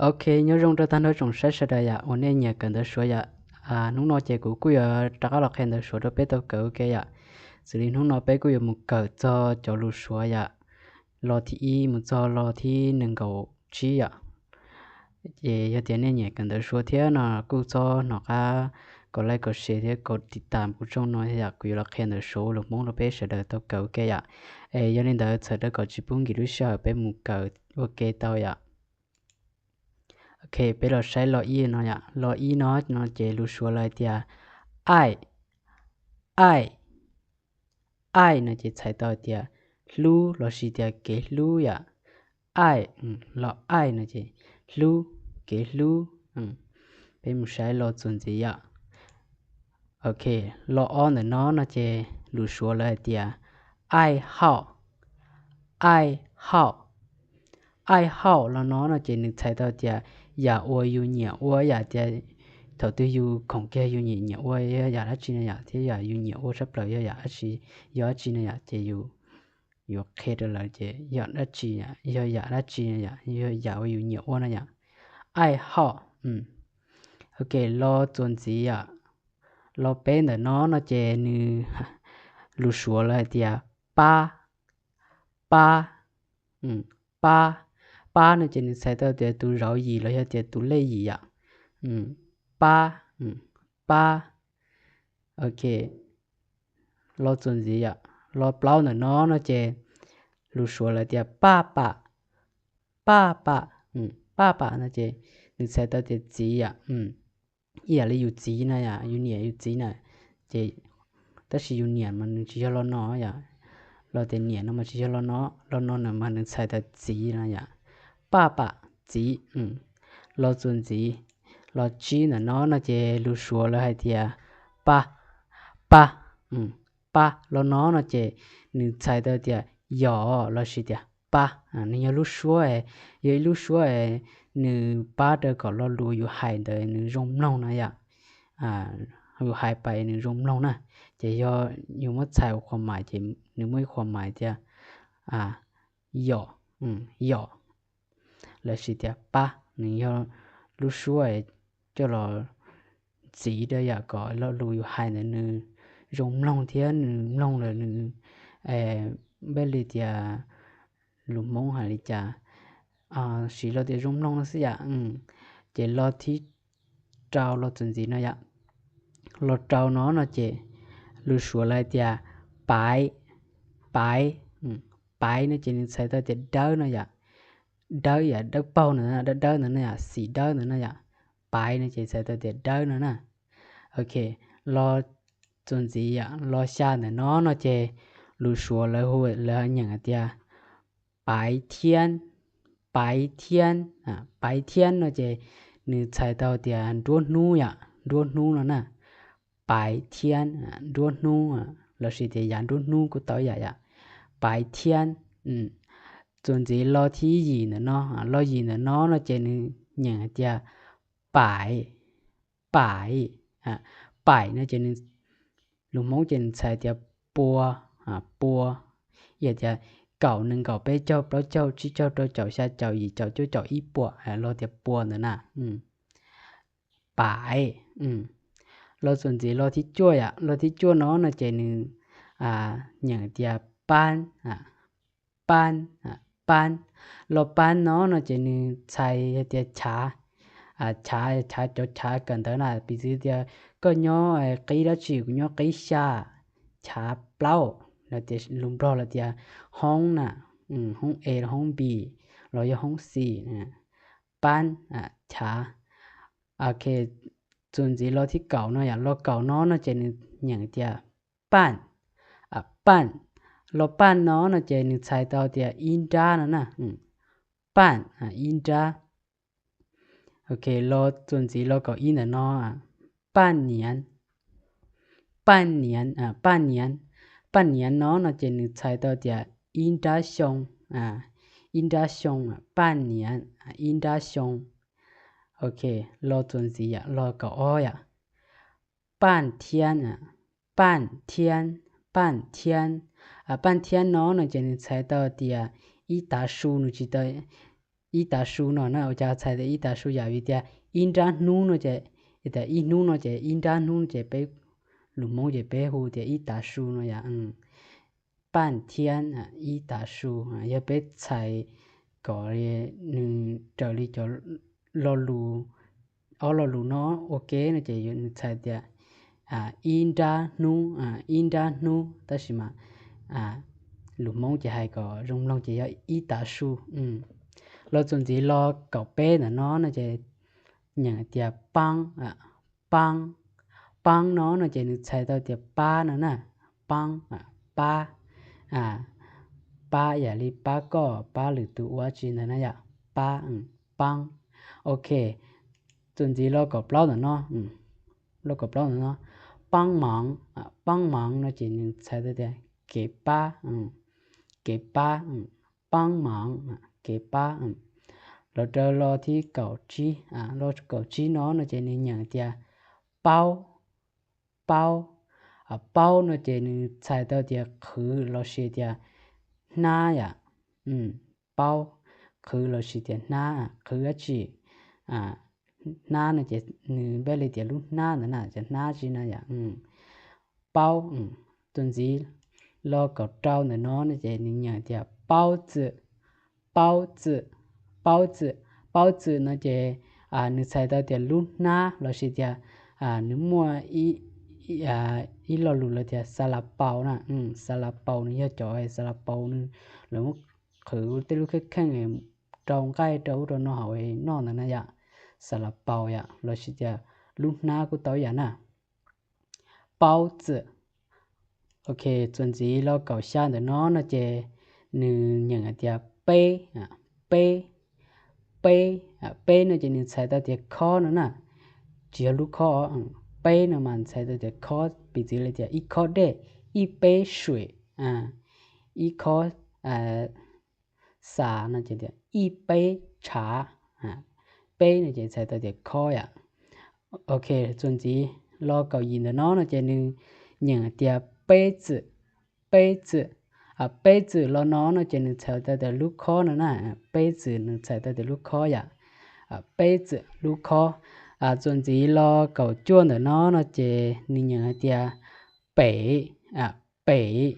Ok, nyob zoo rau tag nrho tsoom saib sawv daws yom, uas nej nyiam kawm ntawv Suav yom. Hnub no ces kuv kuj yuav rov qab los qhia ntawv Suav rau peb tau kawm ua ke yom. Xws li hnub no peb kuj yuav mus kawm txog cov lus Suav yom, los thib ib mus txog los thib nees nkaum tsib yom. Ces yog tias nej nyiam kawm ntawv Suav thiab no kuj txhob hnov qab kom like kom share thiab kom tiv tas kuv tshooj no yom, kuv yuav los qhia ntawv Suav ua lus Hmoob rau peb sawv daws tau kawm ua ke yom. Es yog li ntawd txhawm rau kom tsis pub nkim lub sij hawm peb mus kawm ua ke tau yom. Ok, peb los saib lo ib no yom. Lo ib no no ces lus Suav lawv hais tias aij, aij, aij no ces txhais tau tias hlub lossis tias kev hlub yom. Aij, lo aij no ces hlub, kev hlub. Peb mus saib lo txuas ntxiv yom. Ok, lo ob ntawm no no ces lus Suav lawv hais tias aij hauj, aij hauj. Aij hauj lo no no ces nws txhais tau tias yam uas yus nyiam ua, yam tias thaum twg yus khoom kiag yus nyiam nyiam ua yog yam dab tsi no yom, thiab yam yus nyiam ua tshaj plaws yog yam dab tsi, yog dab tsi no yom, ces yus yuav qhia rau lawv ces yog dab tsi, yog yam dab tsi no yom, yog yam uas yus nyiam ua no yom. Aij hauj. Ok, lo txuas ntxiv yom. Lo peb ntawm no no ces nws, lus Suav lawv hais tias pab, pab, pab. Pab no ces nws txhais tau tias tus zauv yim los yog tias tus lej yim yom. Pab, pab. Ok, lo txuas ntxiv yom. Lo plaub ntawm no no ces lus Suav lawv tias paj pam, paj pam, paj pam no ces nws txhais tau tias txiv yom. Ib yam li yus txiv na yom, yus niam yus txiv na, ces tab sis yus niam mas nws tsis yog lo no yom. Lo tias niam no mas tsis yog lo no, lo no na mas nws txhais tau txiv no yom. Paj pam, txiv. Lo txuas ntxiv, lo tsib ntawm no no ces lus Suav lawv hais tias paj, paj, paj. Lo no no ces nws txhais tau tias yom lossis tias pab. Nws yog lub suab, yog ib lub suab nws pab rau kom lo lus yus hais ntawd nws zoo mloog no yom. Yus hais pais nws zoo mloog na. Ces yog yus muab txhais ua qhuas mais ces nws muaj ib qhuas mais tias yom, yom lossis tias pab, nws yog lub suab coj los ntxiv rau yam kom lo lus yus hais ntawd nws zoo mloog thiab nws mloog lawm nws, npaj li tias lus Hmoob hais li cas, siv lo tias zoo mloog no xwb yom. Ces lo thib rau, lo txuas ntxiv no yom. Lo rau no no ces lus Suav lawv hais tias paiv, paiv, paiv no ces nws txhais tau tias dawb no yom. Dawb yam dawb paug ntawd, dawb dawb ntawd no yom, xim dawb ntawd no yom. Paiv no ces txhais tau tias dawb no na. Ok, lo txuas ntxiv yom, lo xya ntawm no no ces lus Suav lawv hu, lawv nyeem hais tias paiv thiab, paiv thiab, paiv thiab no ces nws txhais tau tias nruab hnub yom, nruab hnub no na. Paiv thiab, nruab hnub, lossis tias yav nruab hnub kuj tau yam yom. Paiv thiab. Txuas ntxiv lo thib yim ntawm no, lo yim ntawm no no ces nws nyeem hais tias paiv, paiv, paiv no ces nws, lus Hmoob ces nws txhais tias pua, pua. Yog tias kaum, nees nkaum, peb caug, plaub caug, tsib caug, rau caum, xya caum, yim caum, cuaj caum, ib puas, los tias pua ntawd na. Paiv. Lo txuas ntxiv lo thib cuaj yom, lo thib cuaj no no ces nws nyeem tias pab, pab, pab. Lo pab no no ces nws txhais hais tias chav, chav, chav, cov chav kawm ntawv na, piv txwv tias koj nyob qib dab tsi, kuv nyob qib xya, chav plaub, los tias lus Nplog los tias hoob na, hoob A los hoob B los yog hoob C, pab, chav. Ok, txuas ntxiv lo thib kaum no yom, lo kaum no no ces nws nyeem tias paj, paj. Lo paj no no ces nws txhais tau tias ib nrab no na, paj, ib nrab. Ok, lo txuas ntxiv lo kaum ib ntawm no, paj niav, paj niav, paj niav. Paj niav no no ces nws txhais tau tias ib nrab xyoo, ib nrab xyoo, paj niav, ib nrab xyoo. Ok, lo txuas ntxiv yom, lo kaum ob yom, paj thiab, paj thiab, paj thiab. Paj thiab no no ces nws txhais tau tias ib tav su, nws tsis tau ib tav su no na, ua cas txhais tias ib tav su yam vim tias ib nrab hnub no ces, tias ib hnub no ces ib nrab hnub ces peb lus Hmoob ces peb hu tias ib tav su no yom. Paj thiab ib tav su, yog peb txhais kom nws raws li cov lo lus, ob lo lus no ua ke no ces nws txhais tias ib nrab hnub, ib nrab hnub, tab sis mas lus Hmoob ces hais kom zoo mloog ces yog ib tav su. Los txuas ntxiv los kaum peb ntawm no no ces nyeem tias paab, paab. Paab no no ces nws txhais tau tias pab no na. Paab, pab, pab yam li pab koj, pab lwm tus ua tsi ntawd na yom. Pab, paab. Ok, txuas ntxiv los kaum plaub ntawm no, los kaum plaub ntawm no, paab mav, paab mav no ces nws txhais tau tias kev pab, kev pab, paab mav, kev pab. Los rau los thib kaum tsib, los kaum tsib no no ces nws nyeem tias paub, paub. Paub no ces nws txhais tau tias qhwv lossis tias hnab yom. Paub, qhwv lossis tias hnab, qhwv dab tsi. Hnab no ces nws npe li tias lub hnab ntawd na, ces hnab tsi na yom. Paub. Txuas ntxiv los kaum rau ntawm no no ces nws nyeem tias paub txwm, paub txwm, paub txwm. Paub txwm no ces nws txhais tau tias lub hnab lossis tias nws muaj ib lo lus lawv tias xa la paus na, xa la paus nws yog cov xa la paus nws, lawv muab qhwv tej lub kheej kheej rau nqaij rau ub rau no hauv noj ntawd na yom. Xa la paus yom, lossis tias lub hnab kuj tau ib yam na. Paub txwm. Ok, txuas ntxiv los kaum xya ntawm no no ces nws nyeem hais tias peb, peb, peb, peb no ces nws txhais tau tias khob no na, tsis yog lub khob. Peb no mas txhais tau tias khob, piv txwv li tias ib khob dej, ib peb suem, ib khob xas no ces tias ib peb tshav, peb no ces txhais tau tias khob yom. Ok, txuas ntxiv los kaum yim ntawm no no ces nws nyeem tias peb txwm, peb txwm. Peb txwm los no no ces nws txhais tau tias lub khob no na, peb txwm nws txhais tau tias lub khob yom. Peb txwm lub khob. Txuas ntxiv los kaum cuaj ntawm no no ces nws nyeem hais tias pem, pem,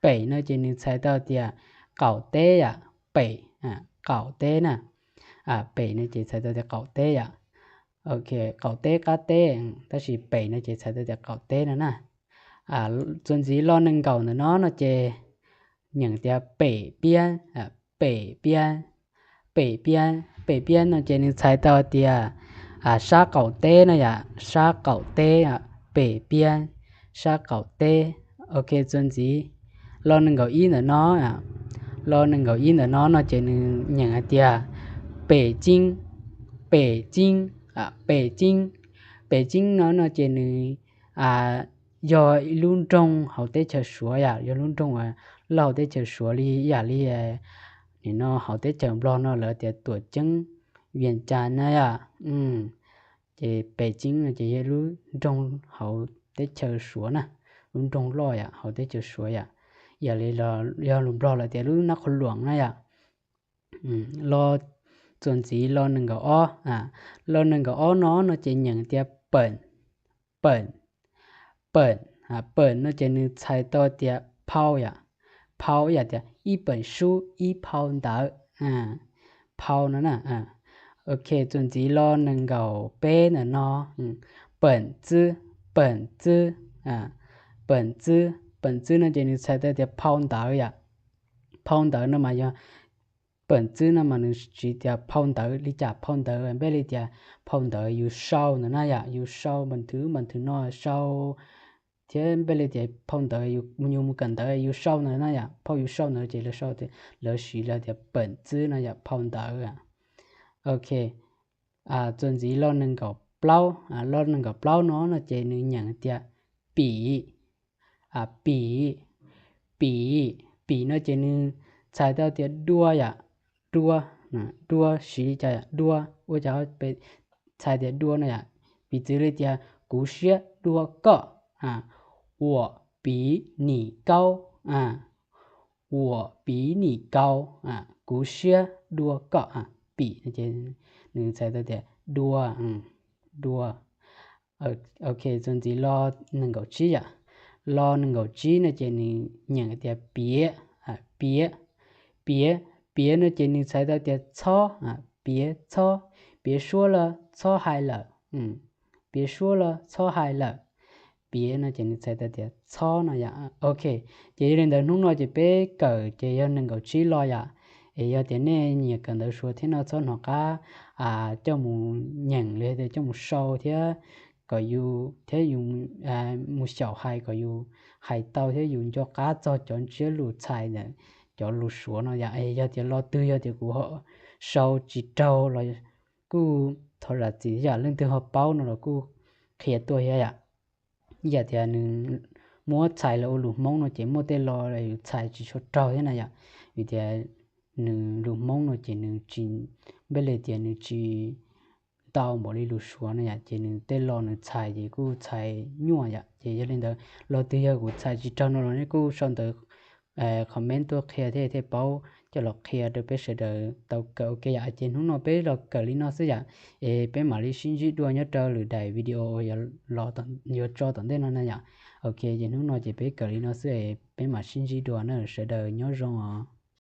pem no ces nws txhais tau tias qaum teb yom, pem, qaum teb na. Pem no ces txhais tau tias qaum teb yom. Ok, qaum teb qab teb, tab sis pem no ces txhais tau tias qaum teb no na. Txuas ntxiv los nees nkaum ntawm no no ces nyeem tias pem piab, pem piab, pem piab, pem piab no ces nws txhais tau tias sab qaum teb no yom, sab qaum teb, pem piab, sab qaum teb. Ok, txuas ntxiv los nees nkaum ib ntawm no, los nees nkaum ib ntawm no no ces nws nyeem hais tias pem ceeb, pem ceeb, pem ceeb. Pem ceeb no no ces nws yog ib lub nroog hauv teb chaws Suav yom, yog lub nroog loj hauv teb chaws Suav li yam li nim no hauv teb chaws Nplog no lawv tias tuam ceeb Vias Cas na yom. Ces pem ceeb no ces yog lub nroog hauv teb chaws Suav na, lub nroog loj yom hauv teb chaws Suav yom, yam li yog lus Nplog lawv tias lub nab qhua luam na yom. Los txuas ntxiv los nees nkaum ob, los nees nkaum ob no no ces nyeem tias pem, pem, pem, pem no ces nws txhais tau tias phau yom, phau yam tias ib pem sub ib phau ntawv, phau no na. Ok, txuas ntxiv los nees nkaum peb ntawm no, pem txwb, pem txwb, pem txwb, pem txwb no ces nws txhais tau tias phau ntawv yom. Phau ntawv no mas yog, pem txwb no mas nws siv tias phau ntawv li cas, phau ntawv npe li tias phau ntawv yus sau ntawd na yom, yus sau npam nthwv npam nthwv no sau, thiab npe li tias phau ntawv yus mus kawm ntawv yus sau ntawd na yom, phau yus sau ntawd ces lawv sau, lawv siv lawv tias pem txwb no yom, phau ntawv. Ok, txuas ntxiv los nees nkaum plaub, los nees nkaum plaub no no ces nws nyeem tias pim, pim, pim, pim no ces nws txhais tau tias dua yom, dua, dua siv li cas, dua ua cas txhais tias dua no yom, piv txwv li tias kuv siab dua koj, 我比你高, 我比你高, kuv siab dua koj. pim no ces nws txhais tau tias dua, dua. Ok, txuas ntxiv lo nees nkaum tsib yom. Lo nees nkaum tsib no ces nws nyeem tias piav, piav, piav, piav no ces nws txhais tau tias txhob, piav txhob, piav suab los txhob hais lawm, piav suab los txhob hais lawm. Piav no ces nws txhais tau tias txhob no yom. Ok, ces yog li ntawd hnub no ces peb kawm ces yog nees nkaum tsib lo yom. Es yog tias nej nyiam kawm ntawv Suav thiab no txhob hnov qab coj mus nyeem li tias coj mus sau thiab kom yus thiab yus mus xyaum hais kom yus hais tau thiab yus nco qab txog cov ntsiab lus txhais ntawm cov lus Suav no yom. Es yog tias lo twg yog tias kuv ho sau tsis raug los kuj thov zam txim yom, leej twg ho paub no los kuj qhia tuaj thiab yom. Yam tias nws muab txhais los ua lus Hmoob no ces muaj tej lo yus txhais tsis tshua raug thiab na yom, vim tias nws lus Hmoob no ces nws tsis, npej li tias nws tsis ntau npaum li lus Suav no yom, ces nws tej lo nws txhais ces kuj txhais nyuaj yom. Ces yog li ntawd lo twg yog kuv txhais tsis raug no los nej kuj sau ntawv comment tuaj qhia thiab thiaj paub coj los qhia rau peb sawv daws tau kawm. Ok yom, ces hnub no peb los kawm li no xwb yom, es peb mam li sib ntsib dua nyob rau lwm daim video uas yuav tso tom ntej no na yom. Ok, ces hnub no ces peb kawm li no xwb es peb mam sib ntsib dua na, sawv daws nyob zoo os.